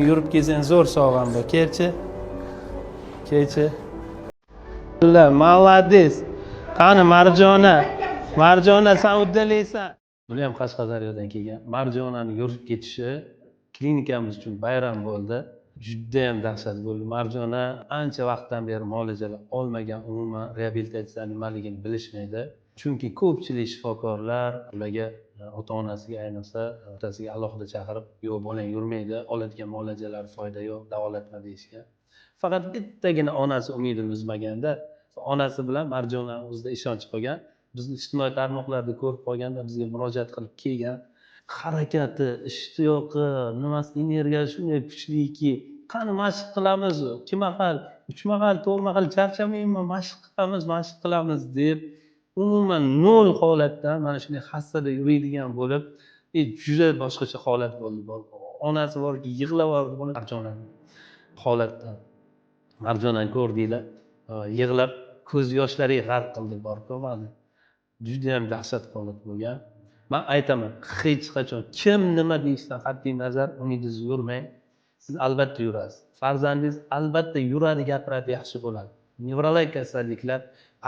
Yurib kelsang, zo'r sovg'am bu. Kelchi, kelchi. Молодец. Qani, Marjona, Marjona, san uddalaysan. Bular ham Qashqadaryodan kelgan. Marjonani yurib ketishi klinikamiz uchun bayram bo'ldi, judayam dahshat bo'ldi. Marjona ancha vaqtdan beri muolajalar olmagan, umuman reabilitatsiya nimaligini bilishmaydi, chunki ko'pchilik shifokorlar ularga, ota onasiga, ayniqsa otasiga alohida chaqirib, "Yo'q, bolang yurmaydi, oladigan muolajalari foyda yo'q, davolatma", deyishgan. Faqat bittagina onasi umidini uzmaganda, onasi bilan Marjonani o'zida ishonch qolgan. Bizni ijtimoiy tarmoqlarda ko'rib qolganda, bizga murojaat qilib kelgan. Harakati, ishtiyoqi, nimasi, energiyasi shunday kuchliki, "Qani, mashq qilamiz, ikki mahal, uch mahal, to'rt mahal, charchamayman, mashq qilamiz, mashq qilamiz", deb umuman nol holatdan mana shunday hassada yuradigan bo'lib, juda boshqacha holat bo'ldi. Onasi borki, yig'lab yubordi Marjonani holatdan. Marjonani ko'rdinglar, yig'lab, ko'z yoshlariga g'arq qildi borku mani. Judayam dahshat holat bo'lgan. Man aytaman, hech qachon kim nima deyishidan qat'iy nazar, umidingizni uzmang. Siz albatta yurasiz, farzandingiz albatta yuradi, gapiradi, yaxshi bo'ladi. Nevrologik kasalliklar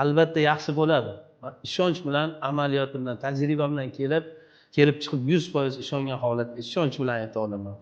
albatta yaxshi bo'ladi. Man ishonch bilan, amaliyotim bilan, tajribam bilan kelib chiqib, 100% ishongan holatda ishonch bilan ayta olaman.